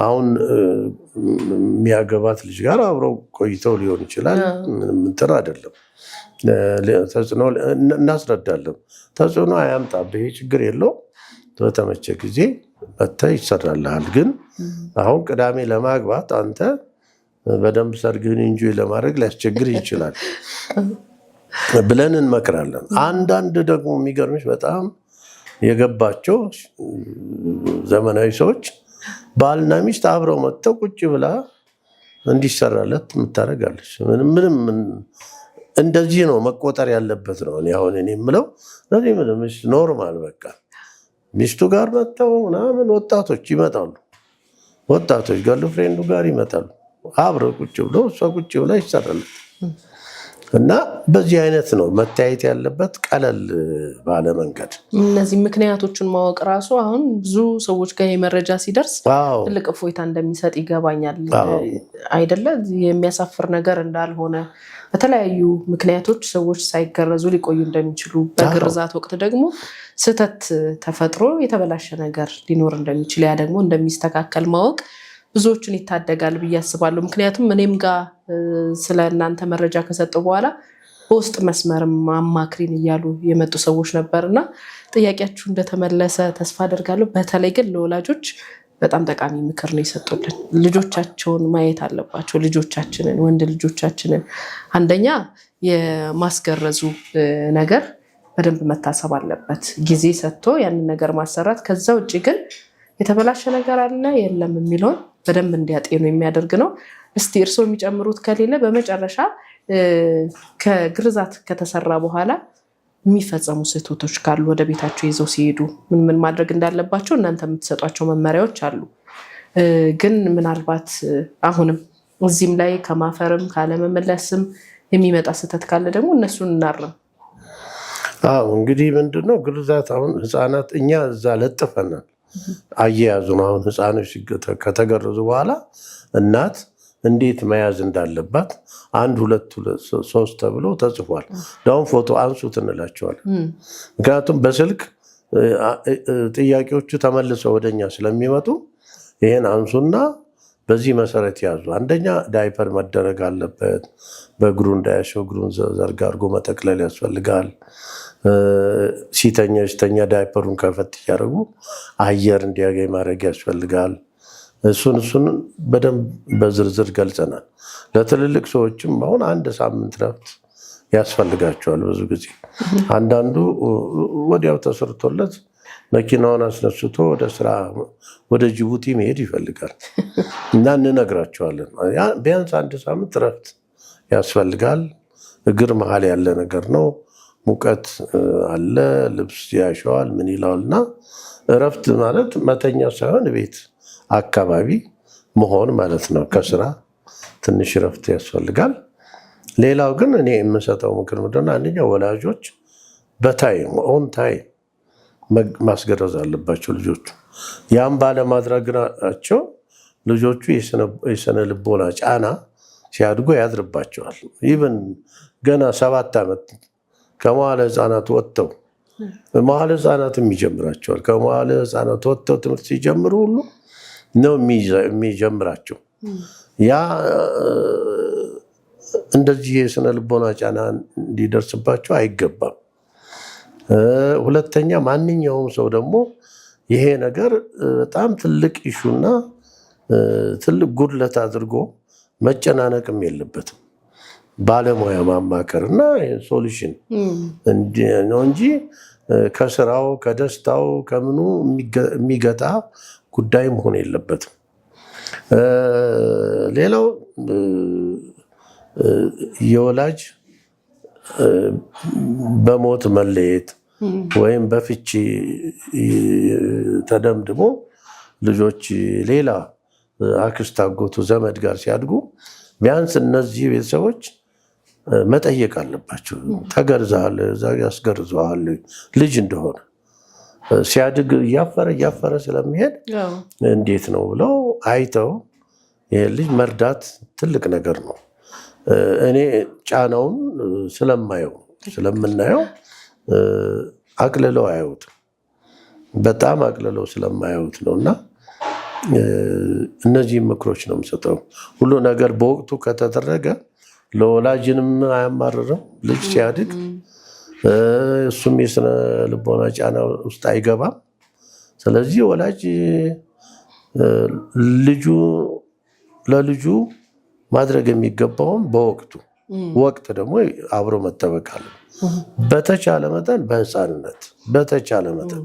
አሁን የሚያገባት ልጅ ጋር አብረው ቆይተው ሊሆን ይችላል። ምንም እንትን አይደለም። ተጽዕኖ እናስረዳለን። ተጽዕኖ አያምጣብህ፣ ይሄ ችግር የለውም። በተመቸ ጊዜ መተህ ይሰራልሃል። ግን አሁን ቅዳሜ ለማግባት አንተ በደንብ ሰርግህን enjoy ለማድረግ ሊያስቸግር ይችላል ብለን እንመክራለን። አንዳንድ ደግሞ የሚገርምሽ በጣም የገባቸው ዘመናዊ ሰዎች ባልና ሚስት አብረው መጥተው ቁጭ ብላ እንዲሰራለት የምታደርጋለች። ምንም እንደዚህ ነው መቆጠር ያለበት ነው። እኔ አሁን እኔ የምለው እነዚህ ምንም normal በቃ ሚስቱ ጋር መጥተው ምናምን ወጣቶች ይመጣሉ። ወጣቶች girlfriend ኡ ጋር ይመጣሉ። አብረው ቁጭ ብሎ እሷ ቁጭ ብላ ይሰራለት እና በዚህ አይነት ነው መታየት ያለበት፣ ቀለል ባለ መንገድ። እነዚህ ምክንያቶቹን ማወቅ ራሱ አሁን ብዙ ሰዎች ጋር የመረጃ ሲደርስ ትልቅ እፎይታ እንደሚሰጥ ይገባኛል። አይደለ የሚያሳፍር ነገር እንዳልሆነ፣ በተለያዩ ምክንያቶች ሰዎች ሳይገረዙ ሊቆዩ እንደሚችሉ፣ በግርዛት ወቅት ደግሞ ስህተት ተፈጥሮ የተበላሸ ነገር ሊኖር እንደሚችል፣ ያ ደግሞ እንደሚስተካከል ማወቅ ብዙዎቹን ይታደጋል ብዬ አስባለሁ። ምክንያቱም እኔም ጋር ስለ እናንተ መረጃ ከሰጠው በኋላ በውስጥ መስመርም አማክሪን እያሉ የመጡ ሰዎች ነበር እና ጥያቄያችሁ እንደተመለሰ ተስፋ አደርጋለሁ። በተለይ ግን ለወላጆች በጣም ጠቃሚ ምክር ነው የሰጡልን። ልጆቻቸውን ማየት አለባቸው። ልጆቻችንን፣ ወንድ ልጆቻችንን አንደኛ የማስገረዙ ነገር በደንብ መታሰብ አለበት። ጊዜ ሰጥቶ ያንን ነገር ማሰራት። ከዛ ውጭ ግን የተበላሸ ነገር አለ የለም የሚለውን በደንብ እንዲያጤኑ የሚያደርግ ነው። እስቲ እርስዎ የሚጨምሩት ከሌለ በመጨረሻ ከግርዛት ከተሰራ በኋላ የሚፈጸሙ ስህተቶች ካሉ ወደ ቤታቸው ይዘው ሲሄዱ ምን ምን ማድረግ እንዳለባቸው እናንተ የምትሰጧቸው መመሪያዎች አሉ። ግን ምናልባት አሁንም እዚህም ላይ ከማፈርም ካለመመለስም የሚመጣ ስህተት ካለ ደግሞ እነሱን እናርም። አዎ እንግዲህ ምንድነው ግርዛት፣ አሁን ህፃናት እኛ እዛ ለጥፈናል አያያዙ ነው። አሁን ህፃኖች ከተገረዙ በኋላ እናት እንዴት መያዝ እንዳለባት 1 2 3 ተብሎ ተጽፏል። አሁን ፎቶ አንሱት እንላቸዋለን። ምክንያቱም በስልክ ጥያቄዎቹ ተመልሰው ወደኛ ስለሚመጡ ይሄን አንሱና በዚህ መሰረት ያዙ። አንደኛ ዳይፐር መደረግ አለበት። በእግሩ እንዳያሸው እግሩን ዘርጋ አድርጎ መጠቅለል ያስፈልጋል። ሲተኛ ሲተኛ ዳይፐሩን ከፈት እያደረጉ አየር እንዲያገኝ ማድረግ ያስፈልጋል። እሱን በደንብ በዝርዝር ገልጸናል። ለትልልቅ ሰዎችም አሁን አንድ ሳምንት ረፍት ያስፈልጋቸዋል። ብዙ ጊዜ አንዳንዱ ወዲያው ተሰርቶለት መኪናውን አስነስቶ ወደ ስራ ወደ ጅቡቲ መሄድ ይፈልጋል እና እንነግራቸዋለን። ቢያንስ አንድ ሳምንት ረፍት ያስፈልጋል። እግር መሀል ያለ ነገር ነው። ሙቀት አለ፣ ልብስ ያሸዋል፣ ምን ይለዋል። እና እረፍት ማለት መተኛ ሳይሆን ቤት አካባቢ መሆን ማለት ነው። ከስራ ትንሽ እረፍት ያስፈልጋል። ሌላው ግን እኔ የምሰጠው ምክር ምንድነው፣ አንደኛው ወላጆች በ time on time ማስገረዝ አለባቸው ልጆቹ። ያም ባለማድረጋቸው ልጆቹ የስነ ልቦና ጫና ሲያድጉ ያድርባቸዋል። Even ገና 7 ዓመት ከመዋለ ህፃናት ወጥተው መዋለ ህፃናትም ይጀምራቸዋል። ከመዋለ ህፃናት ወጥተው ትምህርት ሲጀምሩ ሁሉ ነው የሚጀምራቸው። ያ እንደዚህ የስነ ልቦና ጫና እንዲደርስባቸው አይገባም። ሁለተኛ ማንኛውም ሰው ደግሞ ይሄ ነገር በጣም ትልቅ issue ና ትልቅ ጉድለት አድርጎ መጨናነቅም የለበትም። ባለሙያ ማማከርና solution ነው እንጂ ከስራው ከደስታው ከምኑ የሚገታ ጉዳይ መሆን የለበትም። ሌላው የወላጅ በሞት መለየት ወይም በፍቺ ተደምድሞ ልጆች ሌላ አክስት፣ አጎቱ፣ ዘመድ ጋር ሲያድጉ ቢያንስ እነዚህ ቤተሰቦች መጠየቅ አለባቸው። ተገርዘሃል፣ ያስገርዘዋል ልጅ እንደሆነ ሲያድግ እያፈረ እያፈረ ስለሚሄድ እንዴት ነው ብለው አይተው ይሄ ልጅ መርዳት ትልቅ ነገር ነው። እኔ ጫናውን ስለምናየው አቅልለው አያዩትም። በጣም አቅልለው ስለማያዩት ነው። እና እነዚህ ምክሮች ነው የምሰጠው። ሁሉ ነገር በወቅቱ ከተደረገ ለወላጅንም አያማርርም ልጅ ሲያድግ፣ እሱም የስነ ልቦና ጫና ውስጥ አይገባም። ስለዚህ ወላጅ ለልጁ ማድረግ የሚገባውን በወቅቱ ወቅት ደግሞ አብሮ መጠበቅ አለ። በተቻለ መጠን በህፃንነት በተቻለ መጠን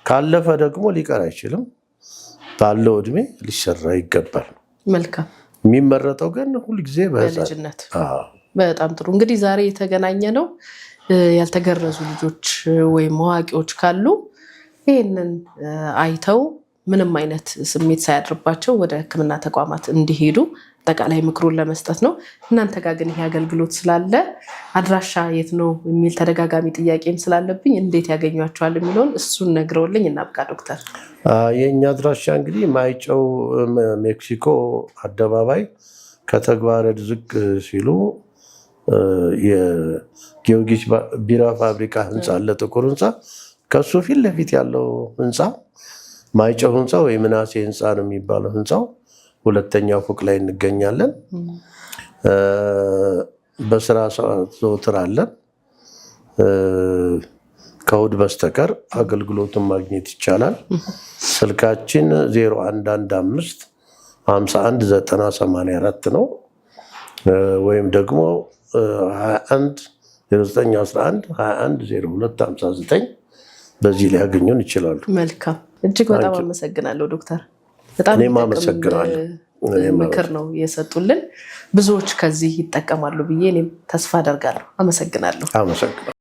ካለፈ ደግሞ ሊቀር አይችልም። ባለው እድሜ ሊሰራ ይገባል። መልካም። የሚመረጠው ግን ሁልጊዜ በልጅነት። በጣም ጥሩ። እንግዲህ ዛሬ የተገናኘ ነው ያልተገረዙ ልጆች ወይም አዋቂዎች ካሉ ይህንን አይተው ምንም አይነት ስሜት ሳያድርባቸው ወደ ሕክምና ተቋማት እንዲሄዱ አጠቃላይ ምክሩን ለመስጠት ነው። እናንተ ጋር ግን ይሄ አገልግሎት ስላለ አድራሻ የት ነው የሚል ተደጋጋሚ ጥያቄም ስላለብኝ እንዴት ያገኟቸዋል የሚለውን እሱን ነግረውልኝ እናብቃ ዶክተር። የእኛ አድራሻ እንግዲህ ማይጨው ሜክሲኮ አደባባይ ከተግባረድ ዝቅ ሲሉ የጊዮርጊስ ቢራ ፋብሪካ ህንፃ አለ፣ ጥቁር ህንፃ። ከሱ ፊት ለፊት ያለው ህንፃ ማይጨው ህንፃ ወይ ምናሴ ህንፃ ነው የሚባለው ህንፃው ሁለተኛው ፎቅ ላይ እንገኛለን። በስራ ሰዓት ዘወትር አለን። ከእሑድ በስተቀር አገልግሎቱን ማግኘት ይቻላል። ስልካችን 0115 51 90 84 ነው። ወይም ደግሞ 21 0911 21 02 59 በዚህ ሊያገኙን ይችላሉ። መልካም፣ እጅግ በጣም አመሰግናለሁ ዶክተር። በጣም እኔም አመሰግናለሁ። ምክር ነው የሰጡልን። ብዙዎች ከዚህ ይጠቀማሉ ብዬ እኔም ተስፋ አደርጋለሁ። አመሰግናለሁ። አመሰግናለሁ።